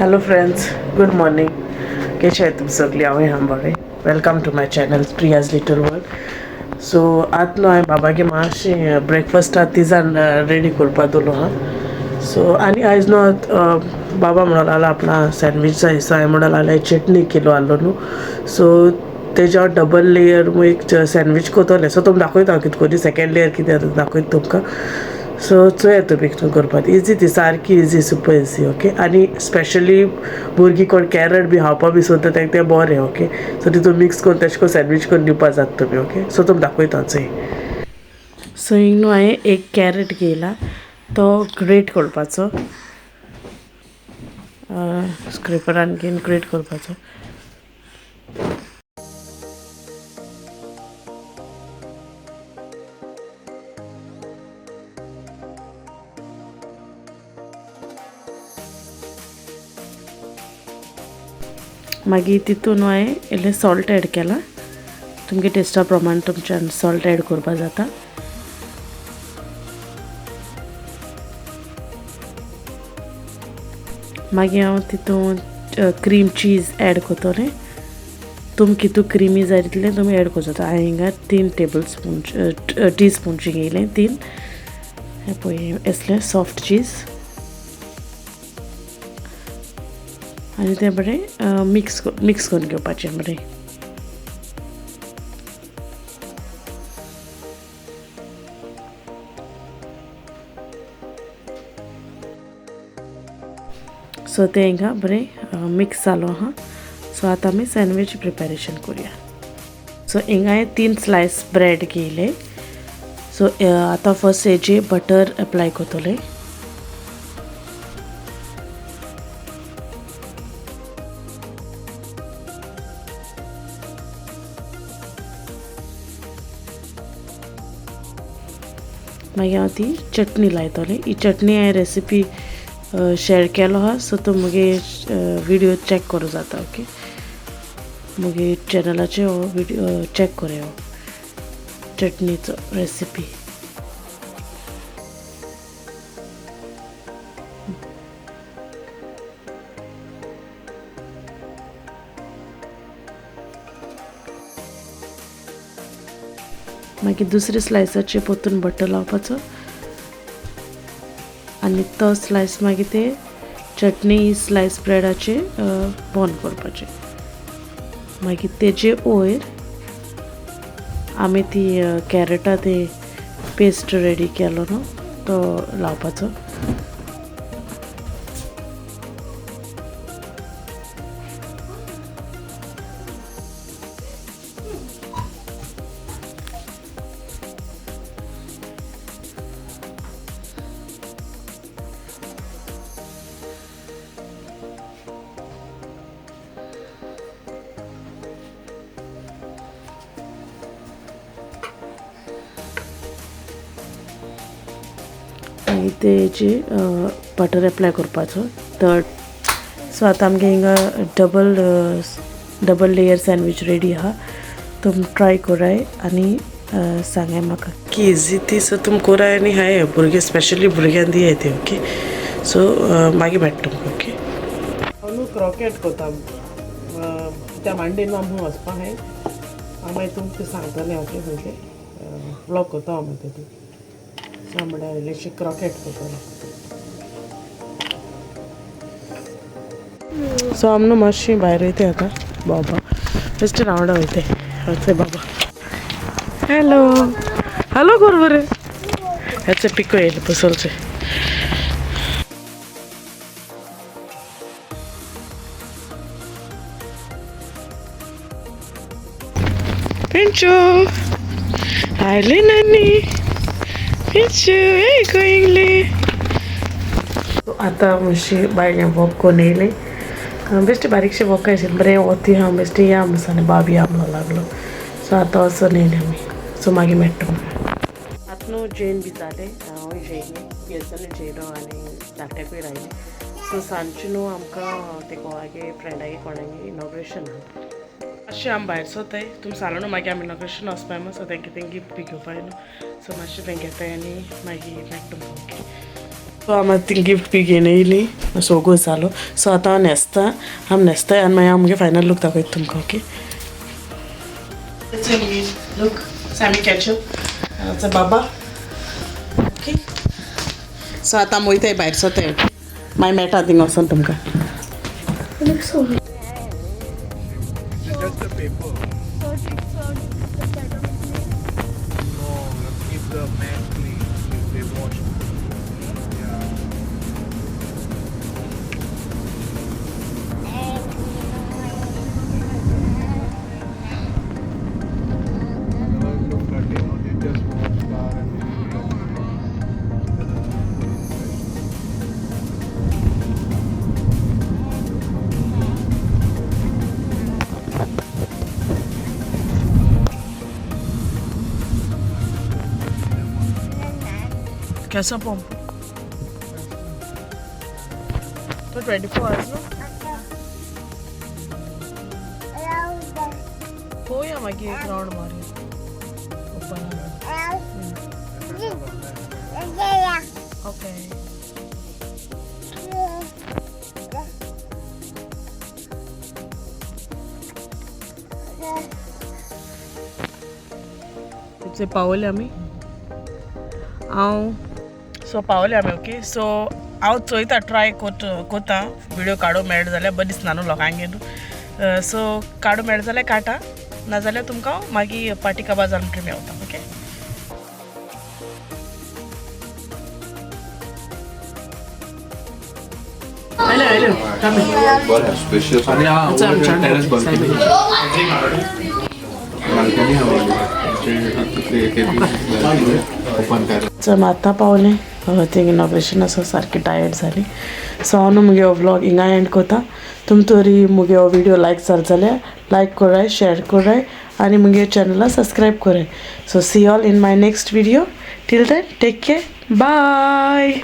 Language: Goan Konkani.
Hello friends, good morning. कशे आहाय तुमी सगळीं? हांवूय आहा बरें. Welcome to my channel Priya's little world. So आतां न्हू हांवें बाबागे मातशें ब्रेकफास्टा तिजान रेडी करपा दवरलो आहा. सो आनी आयज न्हू बाबा म्हणो लागलो आपणा सँडवीच जाय. सो हांवें म्हणो लागलें चटणी किलो आहलो न्हू, सो तेज्या डबल लेयर एक सँडवीच कोतोलें. सो तुमी दाखयता हांव कितें करी, सेकेंड लेयर कितें आतां दाखयता तुमकां. सो चोया तुमी कितें करपाक, इजी ती सारकी इजी, सुपर इजी. ओके, आनी स्पेशली भुरगीं कोण कॅरट बी खावपा बी सोदता तांकां तें बरें. ओके, सो तितून मिक्स करून तेशें करून सँडवीच करून दिवपा जाता तुमी. ओके, सो तुमी दाखयता चोय. सो हिंग न्हू हांवें एक कॅरट घेयला, तो ग्रेट करपाचो, स्क्रेपरान घेवन ग्रेट करपाचो. मागीर तितून हांवें इल्लें सॉल्ट एड केलां, तुमगे टेस्टा प्रमाण तुमच्यान सॉल्ट एड करपा जाता. मागीर हांव तितून क्रीम चीज एड करतलें. तुम कितू क्रिमी जाय तितलें तुमी एड करूं जाता. हांवें हिंगा 3 टेबल स्पून टी स्पूनची घेयलें, 3. हें पळय असलें सॉफ्ट चीज, आनी तें बरें मिक्स मिक्स करून घेवपाचें बरें. सो तें हिंगा बरें मिक्स जालो आहा. सो आतां आमी सँडवीच प्रिपेरेशन करुया. सो हिंगा हांवें 3 स्लायस ब्रेड घेयले. सो आतां फर्स्ट हेजे बटर एप्लाय करतलें. मागीर हांव ती चटणी लायतलें. ही चटणी हांवें रेसिपी शेअर केलो आहा, सो तूं मुगे विडियो चॅक करूं जाता. ओके, मुगे चॅनलाचे हो विडियो चॅक करूया हो चटणीचो रेसिपी. मागीर दुसरे स्लायसाचे परतून बटर लावपाचो आनी तो स्लायस मागीर ते चटणी स्लायस ब्रेडाचे बॉन करपाचे. मागीर तेजे वयर आमी ती कॅरटा ते पेस्ट रेडी केलो न्हू तो लावपाचो. मागीर तेजे बटर एप्लाय करपाचो थर्ड. सो आतां आमगे हिंगा डबल लेयर सँडवीच रेडी आहा. तुम ट्राय कराय आनी सांगाय म्हाका की इजी ती. सो तुम कराय आनी हाय भुरगे, स्पेशली भुरग्यां दियाय ती. ओके, सो मागीर मेळटा तुमकां. ओके, हांव न्हू क्रॉकेट कोता त्या मांडे न्हू आमकां वचपा आहाय. हांव मागीर तुमकां सांगतलें. ओके, म्हणजे व्लॉग कोता हांव मागीर तितून. सो म्हळ्यार इल्लेशे क्रॉकेट कोतलें. सो आम न्हू मातशी भायर वयताय आतां बाबा, बेश्टे रावंडा वयताय. हय बाबा, हॅलो हॅलो कर बरें. हेचे पिको येयले बसलचे. पिंचू आयले नानी, पिंचू हे गोयिंगली. आतां मातशी भायर वॉक करून येयलें. बेश्टे बारीकशें वॉक आशिल्लें, बरें वोती आहा, बेश्टे या म्हणून बाब या म्हणून लागलो. सो आतां वचून येयलें आमी. सो मागीर मेळटा तुमकां. आतां न्हू जेवन बी जालें, हांवूय जेयलें, येसले जेयलो आनी धाकट्याकूय रायलें. सो सांजचें न्हू आमकां ते गोवागे फ्रेंडागे कोणागे इनॉग्रेशन आहा. मातशें आमी भायर सोताय, तुमी सांगलो न्हू मागीर आमी इनॉग्रेशन वचपाय म्हूण. सो तेंकां तें गिफ्ट बी घेवपाक न्हू. सो मातशें तें घेताय आनी मागीर मेळटा तुमकां. ओके. सो आमी आतां गिफ्ट बी घेवन येयली, मातसो वोगोत जालो. सो आतां हांव न्हेसता, हांव न्हेसताय आनी मागीर हांव मुगे फायनल लूक दाखयता तुमकां. ओके, लूक सॅमी कॅचअप बाबा. ओके, सो आतां आमी वयताय भायर सोताय, मागीर मेळटा थिंगा वचोन तुमकां. Just the paper. No, keep the mat clean. If they wash. Yeah. Otherwise, look dirty, they just wash car and they put it inside. कैसा पंप तो 24 आवर्स न्हू. पोया मागीर एक रावंड मारया ओपन. ओके, पावले आमी. हांव सो पावले आमी. ओके, सो हांव चोयता, ट्राय कोता विडियो काडूं मेळटा जाल्यार. बरें दिसना न्हू लोकांक न्हू. सो काडूं मेळटा जाल्यार काडटा, नाजाल्यार तुमकां हांव मागीर पार्टी काबार जाल म्हणटकीर मेवता. Okay, hello hello. बरें स्पेशियस. आनी हा टेरेस बाल्कनी, बाल्कनी हा ओपन कर. सो आतां पावलें थिंग इनॉग्रेशन आसा, सारकी टायर्ड जाली. सो हांव न्हू मुगे हो व्लॉग हिंगा एंड कोता. तुम तरी मुगे हो विडियो लायक जाल जाल्यार लायक कराय, शेयर कराय आनी मुगे चॅनला सबस्क्रायब कराय. So see all in my next video. Till then take care, bye.